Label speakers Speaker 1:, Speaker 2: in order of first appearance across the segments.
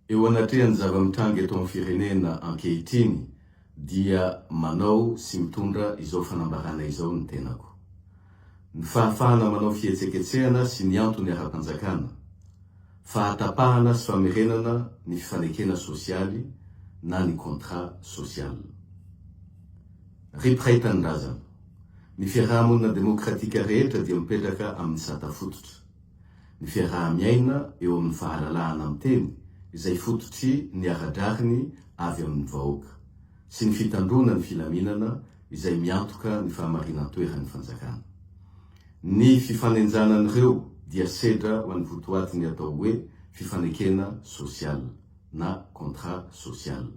Speaker 1: Eo anatrehan'ny zava-mitranga eto amin'ny firenena ankehitriny dia manao sy mitondra izao fanambarana izao ny tenako. Ny fahafahana manao fihetseketsehana sy ny antony ara-panjakana, fahatapahana sy famerenana ny fifanekena sosialy na ny contrat social. Ry mpiray tanindrazana, ny fiaraha-monina demokratika rehetra dia mipetraka amin'ny sata fototra. ny fiaraha-miaina eo amin'ny fahalalahana miteny izay fototry ny ara-drariny avy amin'ny vahoaka, sy ny fitandroana ny filaminana izay miantoka ny fahamarinan-toeran'ny fanjakana. Ny fifanenjanan'ireo dia sedra ho an'ny votoatin'ny atao hoe fifanekena sosial na contrat social.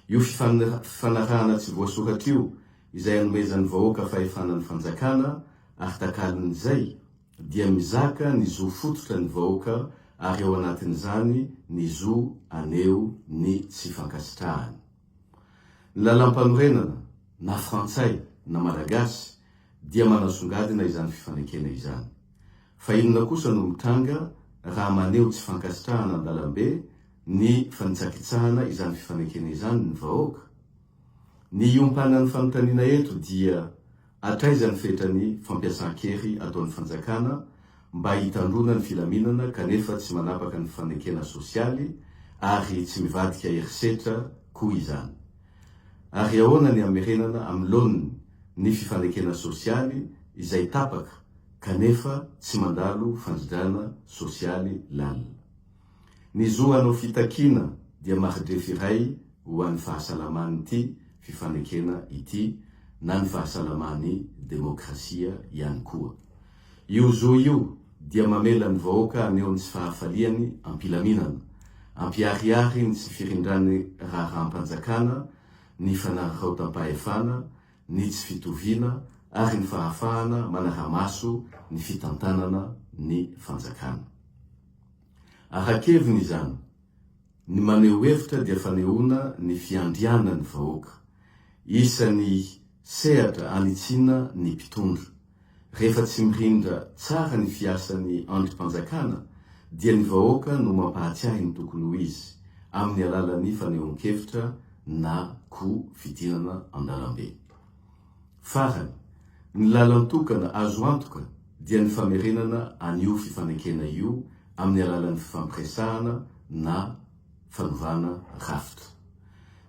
Speaker 1: Io fifanarahana tsy voasoratra io izay anomezan'ny vahoaka fahefana ny fanjakana ary takalon'izay dia mizaka ny zo fototra ny vahoaka ary ao anatin'izany ny zo haneho ny tsy fankasitrahany. Ny lalàmpanorenana, na frantsay na malagasy, dia manasongadina izany fifanekena izany. Fa inona kosa no mitranga raha maneho tsy fankasitrahana an-dalambe ny fanitsakitsahana izany fifanekena izany ny vahoaka? Ny iompanan'ny fanontaniana eto dia Hatraiza ny fetran'ny fampiasan-kery ataon'ny fanjakana mba hitandroana ny filaminana kanefa tsy manapaka ny fifanekena sosialy ary tsy mivadika herisetra koa izany? Ary ahoana ny hamerenana amin'ny laoniny ny fifanekena sosialy izay tapaka kanefa tsy mandalo fandridrana sosialy lalina? Ny zo hanao fitakiana dia maridrefy iray ho an'ny fahasalaman'ity fifanekena ity na ny fahasalaman'ny demokrasia ihany koa. Io zo io dia mamela ny vahoaka haneho ny tsy fahafaliany am-pilaminana, ampiharihary ny tsy firindran'ny raharaham-panjakana, ny fanararaotam-pahefana, ny tsy fitoviana ary ny fahafahana manara-maso ny fitantanana ny fanjakana. Ara-keviny izany, ny maneho hevitra dia fanehoana ny fiandrianan'ny vahoaka. Isan'ny sehatra anitsiana ny mpitondra. Rehefa tsy mirindra tsara ny fiasan'ny andrim-panjakana dia ny vahoaka no mampahatsiahy ny tokony ho izy, amin'ny alalan'ny fanehoan-kevitra na koa fidinana an-dalambe. Farany, ny lalan-tokana azo antoka dia ny famerenana an'io fifanekena io amin'ny alalan'ny fifampiresahana na fanovana rafitra.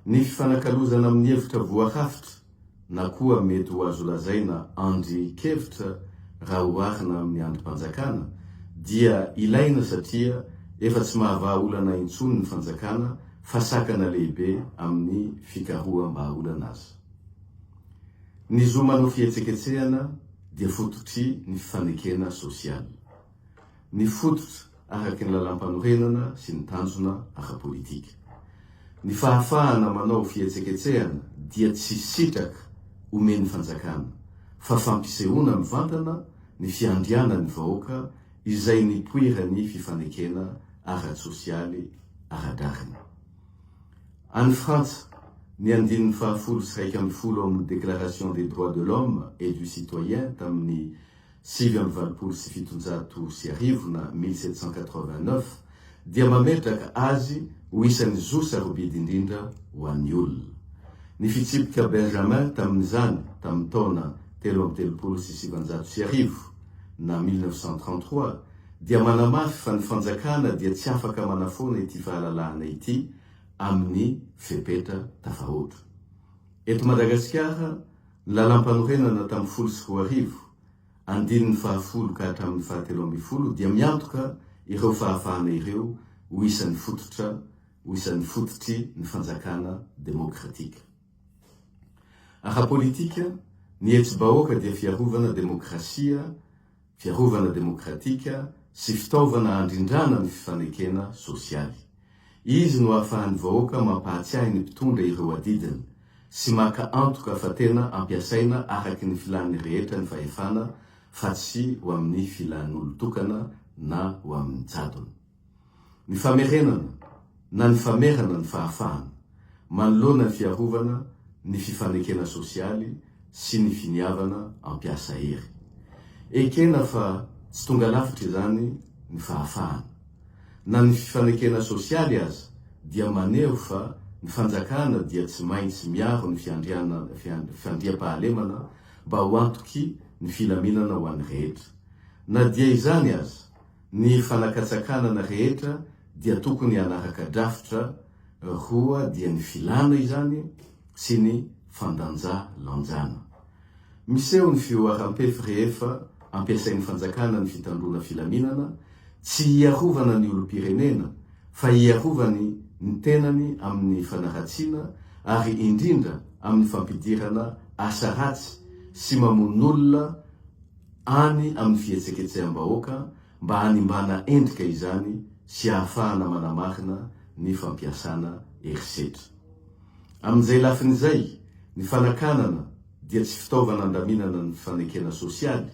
Speaker 1: Ny fifanakalozana amin'ny hevitra voarafitra na koa mety ho azo lazaina andrin-kevitra raha oharina amin'ny andrim-panjakana dia ilaina satria efa tsy mahavaha olana intsony ny fanjakana fa sakana lehibe amin'ny fikaroham-bahaolana aza. Ny zo manao fihetseketsehana dia fototry ny fifanekena sosialy. Ny fototra araky ny lalàmpanorenana sy ny tanjona ara-politika. Ny fahafahana manao fihetseketsehana dia tsy sitraka omen'ny fanjakana fa fampisehoana mivantana ny fiandrianan'ny vahoaka izay nipoiran'ny fifanekena ara-tsosialy ara-drariny. Any Frantsa, ny andininy fahafolo sy 11 ao amin'ny Déclaration des droits de l'homme et du citoyen tamin'ny 1789 na 1789 dia mametraka azy ho isan'ny zo sarobidy indrindra ho an'ny olona. Ny fitsipika Benjamin tamin'izany tamin'ny taona 1933 na 1933 dia manamafy fa ny fanjakana dia tsy afaka manafoana ity fahalalahana ity amin'ny fepetra tafahoatra. Eto Madagasikara, ny Lalàmpanorenana tamin'ny 2010, andininy fahafolo ka hatramin'ny fahatelo ambin'ny folo dia miantoka ireo fahafahana ireo ho isan'ny fototra ho isan'ny fototry ny fanjakana demokratika. Ara-politika, ny hetsi-bahoaka dia fiarovana demokrasia fiarovana demokratika sy fitaovana handrindrana ny fifanekena sosialy. Izy no ahafahan'ny vahoaka mampahatsiahy ny mpitondra ireo adidiny sy maka antoka fa tena ampiasaina araky ny filan'ny rehetra ny fahefana fa tsy ho amin'ny filan'olon-tokana na ho amin'ny jadona. Ny famerenana na ny famerana ny fahafahana manoloana ny fiarovana ny fifanekena sosialy sy ny finiavana hampiasa hery. Ekena fa tsy tonga lafatra izany ny fahafahana. Na ny fifanekena sosialy aza dia maneho fa ny fanjakana dia tsy maintsy miaro ny fiandriampahalemana mba ho antoky ny filaminana ho an'ny rehetra. Na dia izany aza, ny fanakatsakanana rehetra dia tokony hanaraka drafitra roa dia ny filàna izany sy ny fandanjalanjana. Miseho ny fihoaram-pefy rehefa ampiasain'ny fanjakana ny fitandroana filaminana, tsy hiarovana ny olom-pirenena fa hiarovany ny tenany amin'ny fanaratsiana ary indrindra amin'ny fampidirana asa ratsy sy mamono olona any amin'ny fihetseketseham-bahoaka mba hanimbana endrika izany sy hahafahana manamarina ny fampiasana herisetra. Amin'izay lafiny izay, ny fanakanana dia tsy fitaovana andaminana ny fanekena sosialy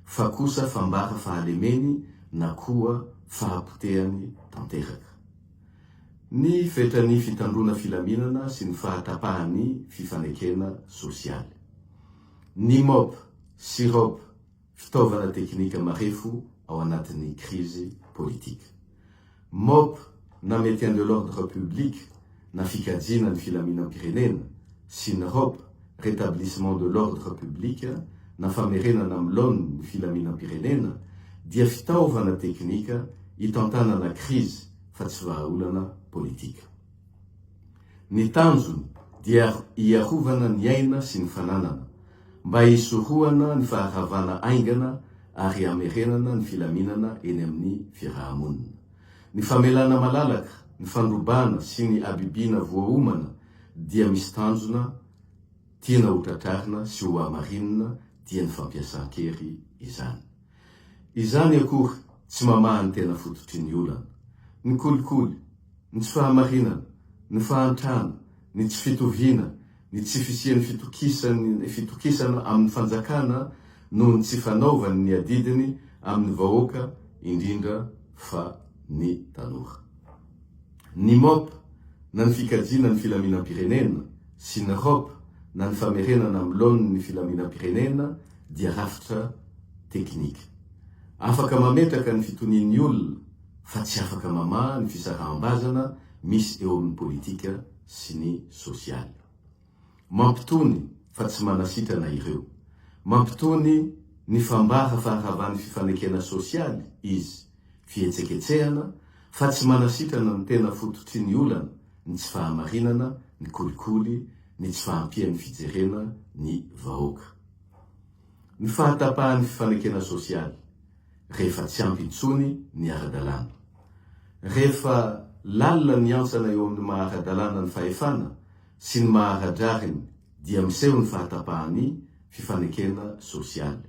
Speaker 1: fa kosa fambara fahalemeny na koa fahapotehany tanteraka. Ny fetran'ny fitandroana filaminana sy ny fahatapahan'ny fifanekena sosialy. Ny mob sy rob fitaovana teknika marefo ao anatin'ny krizy politika. Mop na maintien de l'ordre public na fikajiana ny filaminam-pirenena sy ny rop, rétablissement de l'ordre public na famerenana amin'ny laoniny ny filaminam-pirenena dia fitaovana teknika hitantanana krizy fa tsy vahaolana politika. Ny tanjony dia hiarovana ny aina sy ny fananana, mba hisorohana ny faharavana haingana ary hamerenana ny filaminana eny amin'ny fiaraha-monina. Ny famelana malalaka, ny fandrobana sy ny habibiana voaomana dia misy tanjona tiana hotratrarina sy hohamarinina dia ny fampiasan-kery izany. Izany akory tsy mamaha ny tena fototry ny olana. Ny kolikoly, ny tsy fahamarinana, ny fahantrana, ny tsy fitoviana, ny tsy fisian'ny fitokisana amin'ny fanjakana noho ny tsy fanaovany ny adidiny amin'ny vahoaka indrindra fa ny tanora. Ny mop na ny fikajiana ny filaminam-pirenena sy ny rop na ny famerenana amin'ny laoniny ny filaminam-pirenena dia rafitra teknika. Afaka mametraka ny fitonian'ny olona fa tsy afaka mamaha ny fisaraham-bazana misy eo amin'ny politika sy ny sosialy. Mampitony fa tsy manasitrana ireo. Mampitony ny fambara faharavan'ny fifanekena sosialy izy, fihetseketsehana, fa tsy manasitrana ny tena fototry ny olana, ny tsy fahamarinana, ny kolikoly, ny tsy fahampian'ny fijerena ny vahoaka. Ny fahatapahan'ny fifanekena sosialy, rehefa tsy ampy intsony ny ara-dalàna. Rehefa lalina ny hantsana eo amin'ny maha ara-dalàna ny fahefana sy ny maha ara-drariny dia miseho ny fahatapahan'ny fifanekena sosialy.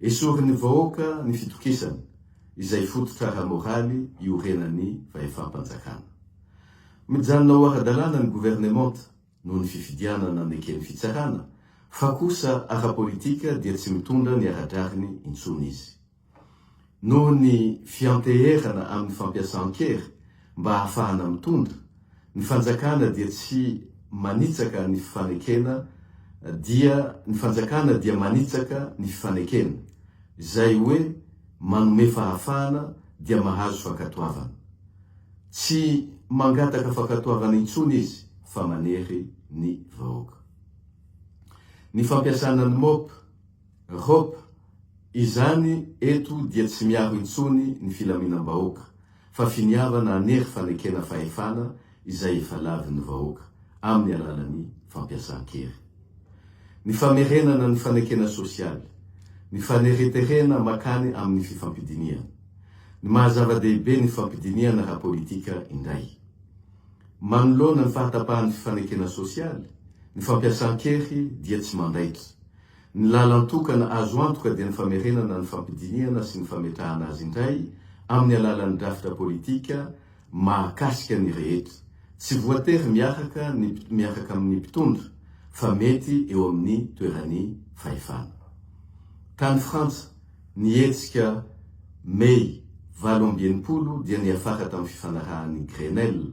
Speaker 1: Esorin'ny vahoaka ny fitokisana, izay fototra ara-moraly iorenan'ny fahefam-panjakana. Mijanona ho ara-dalàna ny governemanta noho ny fifidianana neken'ny fitsarana, fa kosa ara-politika dia tsy mitondra ny ara-drariny intsony izy. Noho ny fianteherana amin'ny fampiasan-kery mba hahafahana mitondra, ny fanjakana dia tsy manitsaka ny fifanekena dia ny fanjakana dia manitsaka ny fifanekena, izay hoe manome fahafahana dia mahazo fankatoavana. Tsy mangataka fankatoavana intsony izy fa manery ny vahoaka. Ny fampiasana ny mop, rop, izany eto dia tsy miaro intsony ny filaminam-bahoaka fa finiavana hanery fanekena fahefana izay efa lavin'ny vahoaka amin'ny alalan'ny fampiasan-kery. Ny famerenana ny fanekena sosialy, ny faneriterena makany amin'ny fifampidinihana. Ny maha zava-dehibe ny fampidinihana ara-politika indray. Manoloana ny fahatapahan'ny fifanekena sosialy, ny fampiasan-kery dia tsy mandaitra. Ny lalan-tokana azo antoka dia ny famerenana ny fampidinihana sy ny fametrahana azy indray amin'ny alalan'ny drafitra politika mahakasika ny rehetra. Tsy voatery miaraka ny miaraka amin'ny mpitondra fa mety eo amin'ny toeran'ny fahefana. Tany Frantsa, ny hetsika Mey 68 dia niafara tamin'ny fifanarahan'ny Grenelle,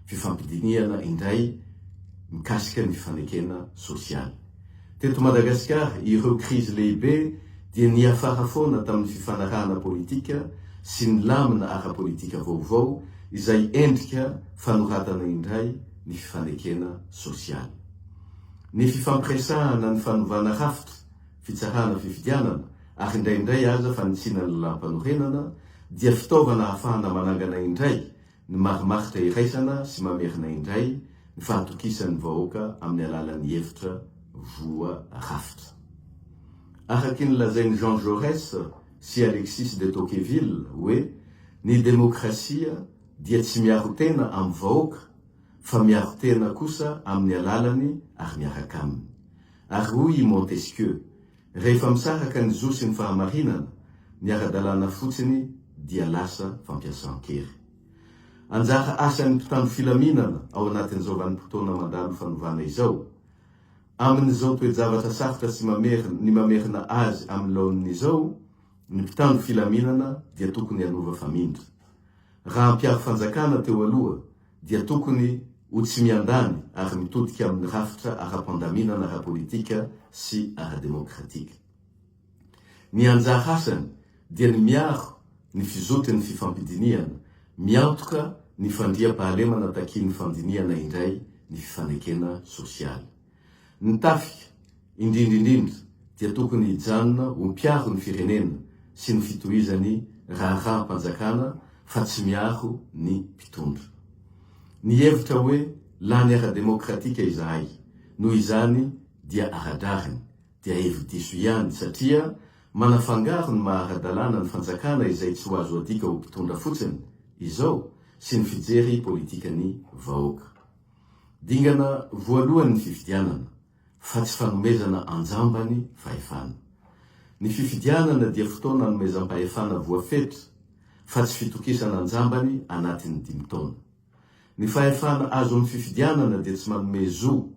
Speaker 1: fifampidinihana indray mikasika ny fifanekena sosialy. Teto Madagasikara, ireo krizy lehibe dia niafara foana tamin'ny fifanarahana politika sy ny lamina ara-politika vaovao izay endrika fanoratana indray ny fifanekena sosialy. Ny fifampiresahana ny fanovana rafitra, fitsarana fifidianana ary indraindray aza fanitsiana ny lalàmpanorenana dia fitaovana ahafahana manangana indray ny marimaritra iraisana sy mamerina indray ny fahatokisan'ny vahoaka amin'ny alalan'ny hevitra voarafitra. Araky ny lazain'i Jean Jaurès sy Alexis de Tocqueville hoe ny demokrasia dia tsy miaro tena amin'ny vahoaka fa miaro tena kosa amin'ny alalany ary miaraka aminy. Ary hoy i Montesquieu, Rehefa misaraka ny zo sy ny fahamarinana, ny ara-dalàna fotsiny dia lasa fampiasan-kery. Anjara asan'ny mpitandro filaminana ao anatin'izao vanim-potoana mandalo fanovana izao, amin'izao toe-javatra sarotra sy mamerina ny mamerina azy amin'ny laoniny izao, ny mpitandro filaminana dia tokony hanova famindra. Raha mpiaro fanjakana teo aloha dia tokony ho tsy miandany ary mitodika amin'ny rafitra ara-pandaminana ara-politika sy ara-demokratika. Ny anjara asany dia ny miaro ny fizotry ny fifampidinihana, miantoka ny fandriampahalemana takian'ny fandinihana indray ny fifanekena sosialy. Ny tafika, indrindra indrindra, dia tokony hijanona ho mpiaro ny firenena sy ny fitohizan'ny raharaham-panjakana fa tsy miaro ny mpitondra. Ny hevitra hoe lany ara-demokratika izahay, noho izany dia ara-drariny, dia hevi-diso ihany satria manafangaro ny maha ara-dalàna ny fanjakana izay tsy ho azo adika ho mpitondra fotsiny izao sy ny fijery politikan'ny vahoaka. Dingana voalohany ny fifidianana, fa tsy fanomezana anjambany fahefana. Ny fifidianana dia fotoana anomezam-pahefana voafetra, fa tsy fitokisana anjambany anatin'ny dimy taona. Ny fahefana azo amin'ny fifidianana dia tsy manome zo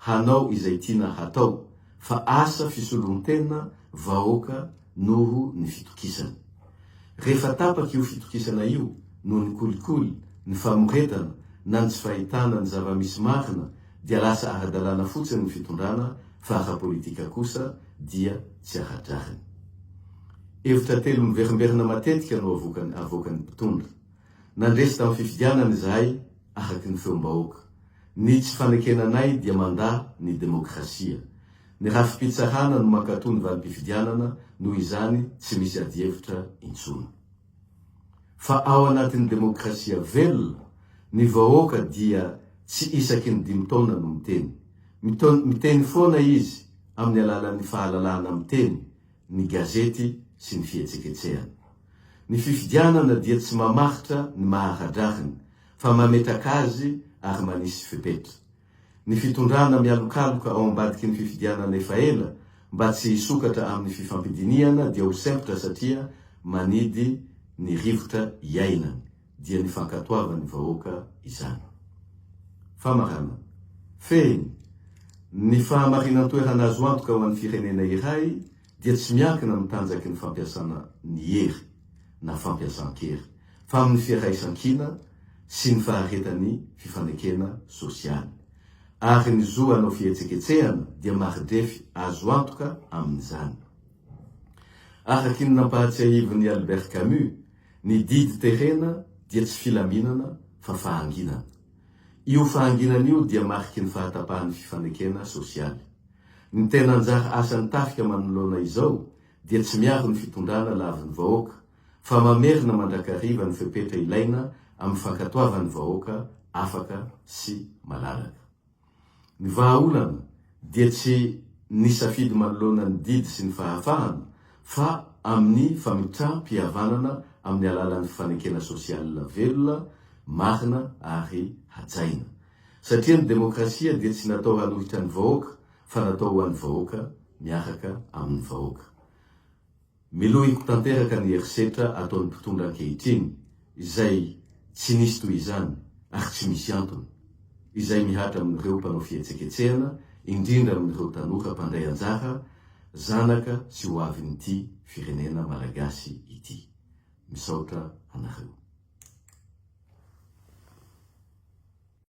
Speaker 1: hanao izay tiana hatao, fa asa fisoloan-tena vahoaka noho ny fitokisana. Rehefa tapaka io fitokisana io noho ny kolikoly, ny famoretana na ny tsy fahitana ny zava-misy marina dia lasa ara-dalàna fotsiny ny fitondrana fa ara-politika kosa dia tsy ara-drariny. Hevitra telo miverimberina matetika no avoakan'ny mpitondra. Nandresy tamin'ny fifidianana izahay araky ny feom-bahoaka. Ny tsy fanekena anay dia mandà ny demokrasia. Ny rafi-pitsarana no mankatò ny valim-pifidianana, noho izany tsy misy adihevitra intsony. Fa ao anatin'ny demokrasia velona, ny vahoaka dia tsy isaky ny dimy taona no miteny. Miteny foana izy amin'ny alalan'ny fahalalahana miteny, ny gazety sy ny fihetsiketsehana. Ny fifidianana dia tsy mamaritra ny maha ara-drariny, fa mametraka azy ary manisy fepetra. Ny fitondrana mialokaloka ao ambadiky ny fifidianana efa ela mba tsy hisokatra amin'ny fifampidinihana dia ho sempotra satria manidy ny rivotra iainany, dia ny fankatoavan'ny vahoaka izany. Famaranana. Fehiny, Ny fahamarinan-toerana azo antoka ho an'ny firenena iray dia tsy miankina amin'ny tanjaky ny fampiasana ny hery na fampiasan-kery, fa amin'ny firaisan-kina sy ny faharetan'ny fifanekena sosialy. Ary ny zo hanao fihetsiketsehana dia maridrefy azo antoka amin'izany. Araky ny nampahatsiahivin'i Albert Camus, ny didy terena dia tsy filaminana fa fahanginana. Io fahanginana io dia mariky ny fahatapahan'ny fifanekena sosialy. Ny tena anjara asan'ny tafika manoloana izao dia tsy miaro ny fitondrana lavin'ny vahoaka, fa mamerina mandrakariva ny fepetra ilaina amin'ny fankatoavan'ny vahoaka afaka sy malalaka. Ny vahaolana dia tsy ny safidy manoloana ny didy sy ny fahafahana fa amin'ny famitram-pihavanana amin'ny alalan'ny fifanekena sosialina velona, marina ary hajaina. Satria ny demokrasia dia tsy natao hanohitra ny vahoaka fa natao ho an'ny vahoaka miaraka amin'ny vahoaka. Melohiko tanteraka ny herisetra ataon'ny mpitondra ankehitriny izay tsy nisy toy izany ary tsy misy antony, izay mihatra amin'ireo mpanao fihetseketsehana, indrindra amin'ireo tanora mpandray anjara, zanaka sy ho avin'ity firenena malagasy ity. Misaotra anareo.